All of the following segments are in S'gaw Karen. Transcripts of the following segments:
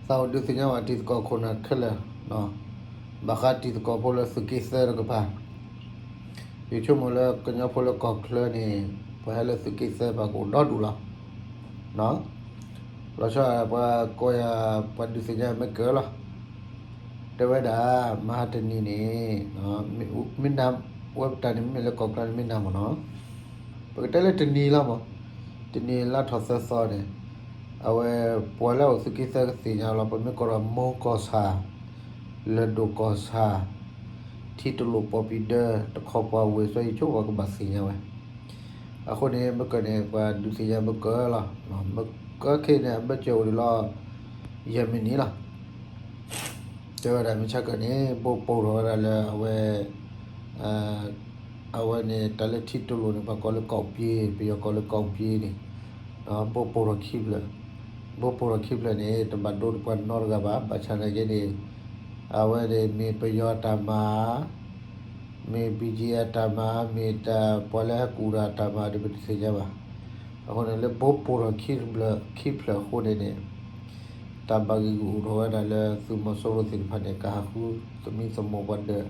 သးအိၣ်ဒုးသ့ၣ်ညါဘၣ်တံၤသကိးခိၣ်နၢ်ခဲလၢာ်, ဘၣ်ဃးတံၤသကိးဖိလၢသုးက့သၢတကပၤ, ယဆိကမိၣ်လၢကညီဖိလၢကီၢ်ချၢန့ၣ် ပှၤဟဲလၢသုးက့သၢတကပၤကအိၣ်ဒီဒူၣ်လီၤ. လီၤဆီပှၤကိးယၤ ပှၤဒုးသ့ၣ်ညါမ့ၢ်ကၢလီၤ. တဲဝဲဒၣ် မဟါတနံၤန့ၣ် မ့ၢ်နၤဝဲပတၢ်န့ၣ် မ့မ့ၢ်လၢကီၢ်ချၢန့ၣ်မ့ၢ်နၤမ့ၢ်နီၤ, ပကတဲလၢတနံၤလီၤမး, တနံၤလါထီၣ်သၢသီန့ၣ် အဝဲပှၤလၢအအိၣ်သုးက့သၢကသ့ၣ်ညါလီၤ. ပမ့ၢ်ကိးဒီးမိၢ်ကီၢ်ဆၣ်, လၢၢ်ဒိၣ်ကီၢ်ဆၣ်, ထံတလိာ်ပီၣ်ပံၤဒၢ တခီပှၤဝ့ၢ် စီၤယဆိကမိၣ်ပှၤကဘၣ်သ့ၣ်ညါဝဲ. အဃိန့ၣ် မ့ၢ်ကၢန့ၣ် ပှၤဒုးသ့ၣ်ညါမ့ၢ်ကၢလီၤ. မ့ၢ်ကၢခဲအံၤန့ၣ် အဘၢၣ်စၢၤအိၣ်ဒံးလီၤ ယဲၢ်မံးနံးလီၤ. တဲဝဲဒၣ်မ့ၢ်ဆါကၢန့ၣ် ဘိးပိာ်ထီၣ်ဝဲဒၣ်လၢအဝဲ အဝဲန့ၣ် တၢ်လၢထံတလိာ်န့ၣ် ပှၤကိးလၢကီၣ်ပ့, ပယီၤကိးလၢကီၣ်ပ့န့ၣ်, ဘိးပိာ်ထီၣ်ခံဖျၢၣ်, ဘိးပိာ်ထီၣ်ခံဖျၢၣ်န့ၣ် တဘၣ်ဒိတပှၤနီတဂၤဘၣ်. ဘၣ်ဆၣ်နာ်က့န့ၣ် အဝဲန့ၣ်မ့ၢ်ပယီၤတၢ်မၤ မ့ၢ် ဘံၣ်ကၠံၣ်အတၢ်မၤ, မ့ၢ်တၢ်ပှၤလၢဟဲကူၣ်တၢ်တၢ်မၤဒီး ပတသ့ၣ်ညါဘၣ်. အဃိန့ၣ် လၢဘိးပိာ်ထီၣ်ခံဖျၢၣ်အဃိန့ၣ်န့ၣ် တၢ်ဘၣ်ဂံၢ်ဂုာ်အိၣ်ထီၣ်ဝဲဒၣ်လၢသုးမီၤစိရိၤသ့ၣ်တဖၣ်န့ၣ် ကဟးဃုသမံသမိးပှၤဒၢး,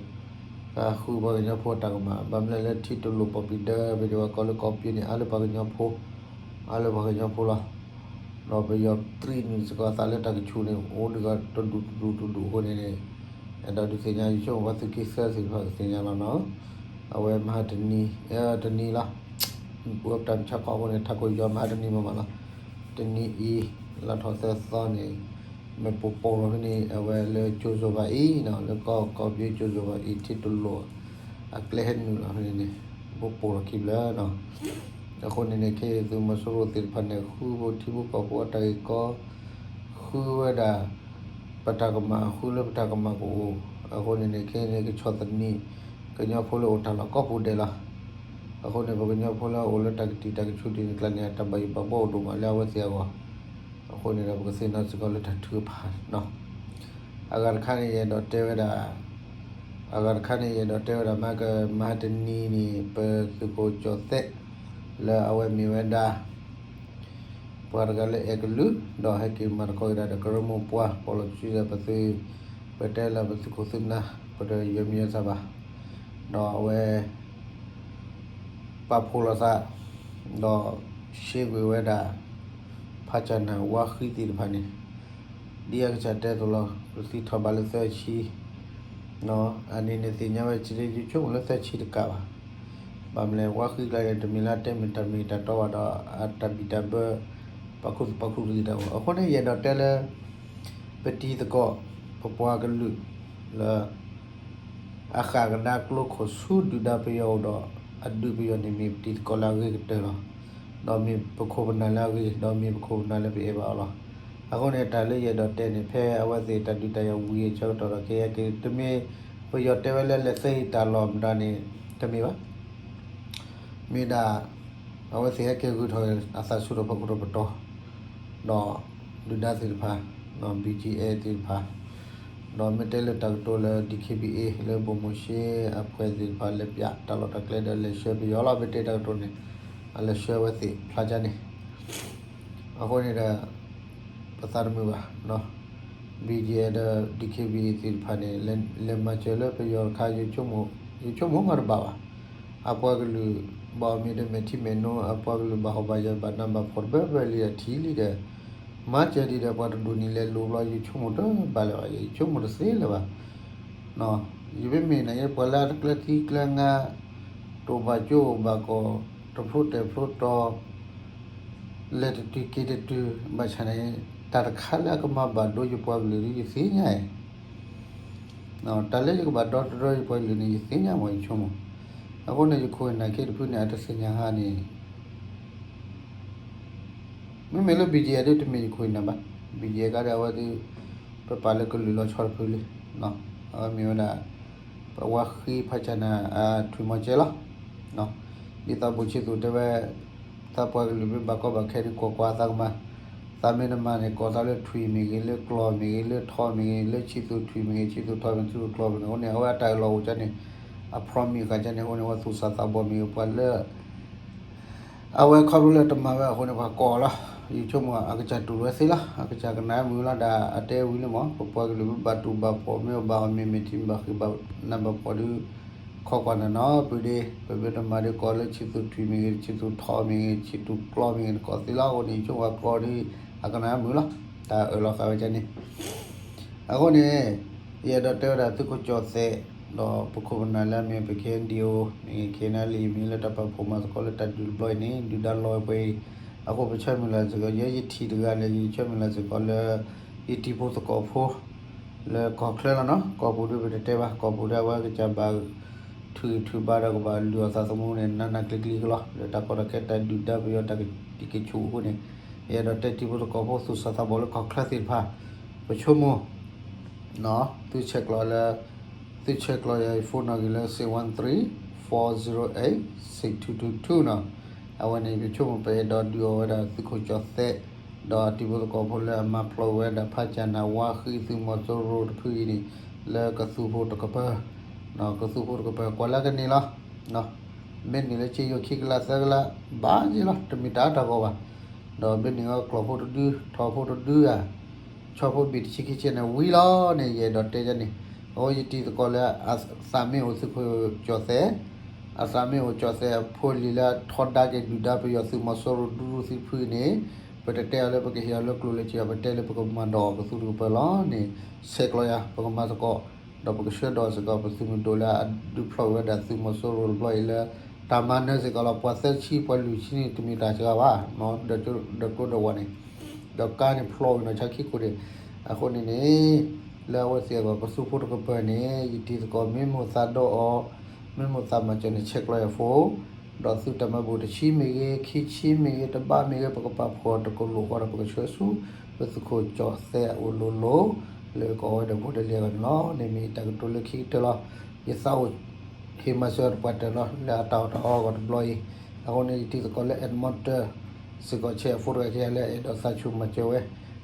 ကဟးဃုပှၤကညီဖိအတၢ်ကမၣ်. ဘၣ်မနုၤလၢထံတလိာ်ပီၣ်ပံၤဒၢ ပယီၤကိးလၢကီၣ်ပ့န့ၣ် အါလၢပှၤကညီဖိ, အါလၢပှၤကညီဖိလီၤ. ဒီးပယီၤသရံးနုာ်စ့ၢ်ကီးအသးလၢတၢ်ကဆူၣ်န့ၣ် အိၣ်ဒံးကီးတဒူၣ်တဒူၣ်တဒူၣ်အဃိန့ၣ်န့ၣ် အဲၣ်ဒိးဒုးသ့ၣ်ညါ ယဆိကမိၣ်ပှၤသုးက့သၢသ့ၣ်တဖၣ်ကသ့ၣ်ညါလီၤနီၤ. အဝဲမဟါတနံၤ, တနံၤလီၤ. ဝဲပတၢ်မုၢ်ဆါခီအဃိန့ၣ် ထးခိၣ်ယီၤမဟါတနံၤမးမးလီၤ. တနံၤအံၤ လါထီၣ်သၢသီန့ၣ် မ့ၢ်ပိာ်ပိာ်လီၤဖဲန့ၣ် အဝဲလၢကၠိၤစိၤဘၣ်အံၤနီၤ, လၢကီၢ်ကီၣ်ပ့ကၠိၤစိၤဘၣ်အံၤ ထံတလိာ် အကျဲဟဲနုာ်လီၤဖဲန့ၣ်န့ၣ် ဘိးပိာ်လီၤခံဖျၢၣ်နီၤ. အဃိန့ၣ်န့ၣ် ခဲအံၤသုးမီၤစိရိၤသ့ၣ်တဖၣ်န့ၣ် ဃုဖိထံဖိကီၢ်ဖိအတၢ်ဂ့ၢ်ကီ ဃုဝဲဒၣ် ပတၢ်ကမၣ် ဃုလၢပတၢ်ကမၣ်ကအိၣ်. အဃိန့ၣ်န့ၣ် ခဲအံၤန့ၣ် ကဆီၣ်သနံး ကညီဖိလၢအိၣ်တၢ်လီၢ်ကိးပူၤဒဲးလီၤ. အဃိန့ၣ် ပကညီဖိလၢအိၣ်လၢတၢ်ကတံာ်တၢ်ကဆူးဒ်န့ၣ်ကျါန့ၣ် တၢ်ဘၣ်ယိၣ်ဘၣ်ဘှီအိၣ်ဒိၣ်မးလၢအဝဲသ့ၣ်အဂီၢ်. အဃိန့ၣ်ဒီး ပကသ့ၣ်နီၣ်စ့ၢ်ကီးလၢတၢ်ထုကဖၣ်နီၤ. အဂၤတခါန့ၣ် ယအဲၣ်ဒိးတဲဝဲဒၣ်, အဂၤတခါန့ၣ် ယအဲၣ်ဒိးတဲဝဲဒၣ် မဟါတနံၤန့ၣ် ပသုးခိၣ်ကၠီၣ်သဲး လၢအဝဲမ့ၢ်ဝဲဒၣ် ပှၤတဂၤလၢအဲၣ်ကလုာ် ဒီးဟဲက့ၤမၤသကိးက့ၤဒၣ်ဒီးကရၢမိၢ်ပှၢ် ပီၣ်လီၤစုဒီးပသုး, ပတဲလၢပသုးခိၣ်သုးနၢ် ပတယွဲမံၤယွဲသးဘၣ်. ဒီးအဝဲ ပာ်ဖှိၣ်လိာ်သး ဒီးရှဲကွံာ်ဝဲဒၣ် ဖးကၢ်နၢ်ဝါဃံသ့ၣ်တဖၣ်န့ၣ် ဒ်အကစၢ်တဲအသိးလီၤ. ပသံထီၣ်ဘၣ်လၢသၢဆံ, အန့ၣ်န့ၣ်သ့ၣ်ညါဝဲ ယဆိကမိၣ်လၢသၢဆံတကးဘၣ်. ဘၣ်မနုၤလဲၣ် ဝါဃံကျါန့ၣ် တမ့ၢ်လၢအတဲမ့ၢ်တၢ်မ့ၢ်တၢ်တီဘၣ်ဒီး အတၢ်ဘံၣ်တၢ်ဘၢ ပာ်ခူသူၣ်ပာ်ခူသူၣ်တၢ်အိၣ်. အဃိန့ၣ် ယအဲၣ်ဒိးတဲလၢ ပတံၤသကိး ပပှၤကလုာ်လၢ အဃၣ်ကဒါကျိခိၣ်ဆူဒုၣ်ဒါပယီၤအိၣ်ဒီး အဒုးပယီၤန့ၣ်မ့ၢ်ပတံၤသကိးလၢအဂ့ၤကတၢၢ်လီၤ. ဒီးမ့ၢ်ပခိၣ်ပနၢ်လၢအဂ့ၤ, ဒီးမ့ၢ်ပခိၣ်ပနၢ်လၢပအဲၣ်ဘၣ်အီၤလီၤ. အဃိန့ၣ် တၢ်လၢယအဲၣ်ဒိးတဲန့ၣ် ဖဲအဝဲသ့ၣ်တၢ်ဒုးတၢ်ယၤဝံၤအဆၢကတီၢ်ဒီး ကယဲၢ်က့ၤ တမ့ၢ်ပယီၤတဲဝဲလၢလဲၤသဲအံၤတၢ်လီၢ်မတၤန့ၣ် တမ့ၢ်ဘၣ်. မ့ၢ်ဒၣ် အဝဲသ့ၣ်ဟဲက့ၤဂုာ်ထီၣ်အသးဆူၣ်ထီၣ်ပခိၣ်ထီၣ်ပတီၢ် ဒီးဒုၣ်ဒါသ့ၣ်တဖၣ် ဘံၣ်ကၠံၣ်အဲၣ်သ့ၣ်တဖၣ်, ဒီးမ့ၢ်တဲလၢတၢ်ကတိၤလၢ ဒံၣ်ခ့ဘံၣ်အ့ လၢဘိၣ်မိၣ်ၡ့အဖှဲးသ့ၣ်တဖၣ် လဲၤပၠးတၢ်လီၢ်တၢ်ကျဲဒီး လဲၤဆှၢပယီၤလီၤ. မ့ၢ်တဲတၢ်ကတိၤန့ၣ် အလဲၤဆှၢဝဲသ့ၣ်ဖျါကၢန့ၣ် အဃိန့ၣ်ဒီး ပသးတမုာ်ဘၣ်. ဘံၣ်ကၠံၣ်အဲၣ်ဒီး ဒံၣ်ခ့ဘံၣ်အ့သ့ၣ်တဖၣ်န့ၣ် လဲၤမၤစၢၤလၢပယီၤတခါ ယဆိကမိၣ်မ့ၢ်တဘၣ်ဘၣ်. အပှၤကလုာ်ဘၣ်အီၤမ့ၢ်ဒီးမဲာ်ထံမဲာ်နိ, အပှၤကလုာ်ဘၣ်ဟီၣ်ဘၣ်ယၢၤဘၣ်နးဘၣ်ဖှီၣ်တဘၢဘၢလံဒီးထံၣ်လံဒီး မၤစၢၤဒံးဒီးပှၤတဒိးန့ၢ်လဲၤလိၤဘျီ ယဆိကမိၣ်တဘၣ်လၢၤဘၣ်, ယဆိကမိၣ်တသ့လၢၤဘၣ်. ယမ့မ့ၢ်နာ်က့ ပှၤလၢအတကျၢၤထံကျၢၤငါ တအိၣ်ဘၣ်ကၠိအိၣ်ဘၣ်ကီၢ်, တဖျိတဲာ်ဖျိတီၤ, လဲၤတတုၤက့ၤတတုၤ, ဘၣ်ဆၣ်န့ၣ် တၢ်တခါလၢအကမၤဘၣ်ဒိယပှၤကလုာ်ဒီး ယသ့ၣ်ညါအံၤ, တၢ်လၢယကဘၣ်ဒီတရီယပှၤကလုာ်န့ၣ် ယသ့ၣ်ညါမ့ၢ်ယဆိကမိၣ်. အဃိန့ၣ် ယခိၣ်ယနၢ်က့တဖုန့ၣ် အတသ့ၣ်ညါဟါန့ၣ် မ့မ့ၢ်လၢ ဘံၣ်ကၠံၣ်အဲၣ်ဒီး တမ့ၢ်ယခိၣ်ယနၢ်ဘၣ်. ဘံၣ်ကၠံၣ်အဲၣ်ကဒီး အဝဲသ့ၣ် ပပာ်လၢကလုာ်လီၤဆီတဖုလံ. အဝဲမ့ၢ်ဝဲဒၣ် ပဝါဃံဖးကၢ်နၢ်အထွံၣ်မီၤကဲလီၤ. ဒ်သိးဘိၣ်ဆံသူၣ်တဲဝဲ သးပှၤကလုာ်မ့ၢ်ဘၣ်ကီဘၣ်ခဲန့ၣ် ကွၢ်ကွၢ်သးကမၤ, သးမ့ၢ်တမၤန့ၣ် ကိးသးလၢထွံၣ်မ့ၢ်ဂ့ၤ, လၢကျီၢ်မ့ၢ်ဂ့ၤ, လၢဆံသူၣ်ထွံၣ်မ့ၢ်ဂ့ၤ, ဆံသူၣ်ထီမ့ၢ်ဂ့ၤ, ဆံသူၣ်ကျီၢ်မ့ၢ်ဂ့ၤ, အဃိန့ၣ် အဝဲအတၢ်အၢၣ်လီၤအိၣ်ကန့ၣ် အ promise ဃာ်ကန့ၣ် အဃိန့ၣ် အဝဲသူၣ်စၢ်သးဘီၣ်မ့ၢ်ဂ့ၤ ပှၤလၢ အဝဲခီဖျိလၢတမၤဝဲအဃိန့ၣ် ပှၤကိးအီၤလီၤ. ယဆိကမိၣ်အကစၢ်တူၢ်ဝဲသ့လီၤ, အကစၢ်ကနၣ်မုာ်လီၤ ဒီးအတဲဝံၤလံမး, ပပှၤကလုာ်ဘၣ်တူၢ်ဘၣ်ဖှီၣ် မ့ၢ်အဘၣ်အီၣ်မ့ၢ်မ့ၢ်ထံမ့ၢ်ဘၣ်ဃ့ၢ်ဘၣ်နးဘၣ်ဖှီၣ်ဒီး ခီကွၢ်နၤနီၤ ပဒ့ ပမ့ၢ်တမၤဒီးကိးလၢဆံးသူၣ်ထွံၣ်မ့ၢ်ဂ့ၤ ဆံးသူၣ်ထီမ့ၢ်ဂ့ၤ ဆံးသူၣ်ကျီမ့ၢ်ဂ့ၤ နကိးသ့လီၤ. အဃိန့ၣ် ယဆိကမိၣ်ကိးဒီး အကနၣ်မုာ်လီၤ, တၢ်အၢၣ်လီၤဃာ်ဝဲဒ်န့ၣ် အဃိန့ၣ် ယအဲၣ်ဒိးတဲဝဲဒၣ်သုးခိၣ်ကၠီၣ်သဲး ဒီးပခိၣ်ပနၢ်လၢအမ့ၢ်ပ K N D O မ့ၢ်ဂ့ၤ K N L A မ့ၢ်လၢတၢ်ပာ်ဖှိၣ်မၤသကိးလၢတၢ်ဒုးတဘျီအံၤန့ၣ် ဒုၣ်ဒါလီၤဝဲပှဲၤအံၤ, အဃိပဆၢမုၢ်လၢ်စ့ၢ်ကီး ယဲယထံၣ်တဂၤန့ၣ် ယဆၢမုၢ်လၢ်စ့ၢ်ကီးလၢ ယတံၤဖိသကိးဖိ လၢကီၢ်ချၢလီၤနီၤ, ကီၢ်ပူၤဒုးပတတဲဘၣ်, ကီၢ်ပူၤဒုးအဝဲကစၢ်ဘၣ် ထုးဂံၢ်ထုးဘါဒီးကဘၣ်လုၢ်အီၣ်သးသမူန့ၣ် နးနးကျံၤကျံၤကလီၤ, လၢတၢ်ကီတၢ်ခဲတၢ်ဒုၣ်ဒါပယီၤတၢ်ကက့ၤဆူၣ်အဃိန့ၣ်, ယအဲၣ်ဒိးတဲတံၤဖိသကိးဖိသူၣ်စၢ်သးဘီၣ်လၢကီၢ်ချၢသ့ၣ်တဖၣ်, ပဆိကမိၣ် သုဆဲးကျိးလၢ သုဆဲးကျိးယၤ phone နီၣ်ဂံၢ်လၢ six one three four zero eight six two two two နီၤ, အဝဲန့ၣ် ပဆိကမိၣ်ပအဲၣ်ဒိးဒုးအီၣ်ဝဲဒၣ်သုးခိၣ်ကၠီၣ်သဲး ဒီးတံၤဖိသကိးဖိလၢအမၤဖျိးဝဲဒၣ်ဖးကၠၣ်နၣ်ဝါဃံသုးမီၤစိရိၤတဖုအံၤန့ၣ် လၢကသူဖိတကပၤ, ကသူဖိတကပၤ ကွၢ်လၢကန့ၢ်လီၤ. မ့ၢ်န့ၢ်လၢက့ယိာ်ခံကလးသၢကလး ဘၣ်ယ့ၢ်လီၤ တမ့ၢ်တၢ်အါတၢ်ဂီၢ်ဘၣ်, ဒီးမ့ၢ်န့ၢ်အီၤကျီၢ်ဖိတဒု ထီၣ်ဖိတဒုဧါ, ဆီဖိဘ့ၣ်တဆံခံဆံန့ၣ်ဝံၤလီၤန့ၣ် ယအဲၣ်ဒိးတဲဒ်န့ၣ်, အဃိယတံၤသကိးလၢအသးမ့ၢ်အိၣ်သုးခိၣ်ကၠီၣ်သဲး အသးမ့ၢ်အိၣ်ကၠီၣ်သဲးအဖိလံၤလၢထီဒါက့ၤဒုၣ်ဒါပယီၤသုးမီၤစိရိၤဒူဒူသံတဖုအံၤန့ၣ်, ပတတဲအီၤလၢပကဟ့ၣ်အီၤလၢကျိၣ်လၢစ့ဘၣ်, ပတဲလၢပကမၤဒိးအီၤကသူတကပၤလီၤန့ၣ်, ဆဲးကျိးယၤ ပကမၤသကိး, ဒီးပကဆှၢဒီးစ့ၢ်ကီးပသုးမုၢ်ဒိၣ်လၢအဒုးဖျိးဝဲဒၣ်သုးမီၤစိရိၤတဘျီအံၤလၢ တၢ်မၤနၢၤစ့ၢ်ကီးလီၤ. ပှၤသၢဆံ ပှၤလွံၢ်ဆံန့ၣ် တမ့ၢ်တၢ်စှၤဘၣ်, ဒီးကျိဒီးဝဲန့ၣ်, ဒီးကါန့ၣ်ဖျိးဝဲနီၢ်ဆါခံခိၣ်ဒံး, အဃိန့ၣ်န့ၣ် လၢအဝဲသ့ၣ်အဂီၢ်ကသူဖိတကပၤန့ၣ် ယတံၤသကိးမ့ၢ်မိၣ်သးဒီးအီၤ, မ့ၢ်မိၣ်သးမၤစၢၤန့ၣ် ဆဲးကျိးယၤ phone, ဒီးသုတၢ်မၤဘူၣ်တဆံမ့ၢ်ဂ့ၤ ခံဆံမ့ၢ်ဂ့ၤ တဘးမ့ၢ်ဂ့ၤ ပကပာ်ဖှိၣ်အီၤတကလိာ်ဃီဒီး ပကဆှၢဆူ ပသုးခိၣ်ကၠီၣ်သဲးအအိၣ်လိၤလိၤ လၢကအိၣ်ဝဲဒီးဖိတလဲအဂီၢ်န့ၣ်လီၤ. န့ၣ်မ့ၢ်တၢ်ကတိၤလၢခံကတၢၢ်လီၤ. ယသးအိၣ် ဟ့ၣ်မၤစၢၤတပှၢ်တၢၢ်လီၤ လၢအတၢ်အီၣ်တၢ်အီအဂီၢ်တဘျီအံၤ, အဃိန့ၣ် ယတံၤသကိးလၢ Edmonton စ့ၢ်ကီး ဆဲးအဖိတဂၤခံဂၤလၢအအဲၣ်ဒိးသးဆူၣ်မၤစၢၤဝဲ,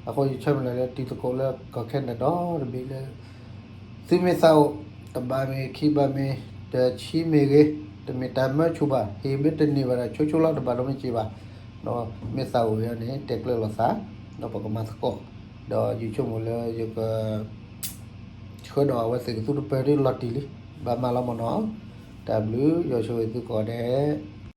အဃိယဆၢမုၢ်လၢ်လၢတံၤသကိးလၢကီၢ် Canada ဒီတဘ့ၣ်လၢ သုမ့ၢ်သးအိၣ် တဘးမ့ၢ်ဂ့ၤ ခံဘးမ့ၢ်ဂ့ၤ တဆံမ့ၢ်ဂ့ၤ, တမ့ၢ်တၢ်မၢဆူၣ်ဘၣ်, ဟ့ၣ်မ့ၢ်တန့ၢ်ဘၣ်ဒီး ဆိဆိလီၤ တဘၣ်ဒီးမ့ၢ်စ့ၢ်ဘၣ်, ဒီးမ့ၢ်သးအိၣ်ဝဲန့ၣ် တဲကျၢၤလိာ်သး, ဒီးပကမၤသကိး, ဒီးယဆိကမိၣ်လၢယက ဆှၢဒီးအဝဲသ့ၣ်ကသူတပၢၢ်ဒ်လီၤတံၢ်လံ, ဘၣ်မၤလီၤမၢ်နီၤ, တၢ်ဘျုး ယွၤဆိၣ်ဂ့ၤသုကိးဂၤဒဲး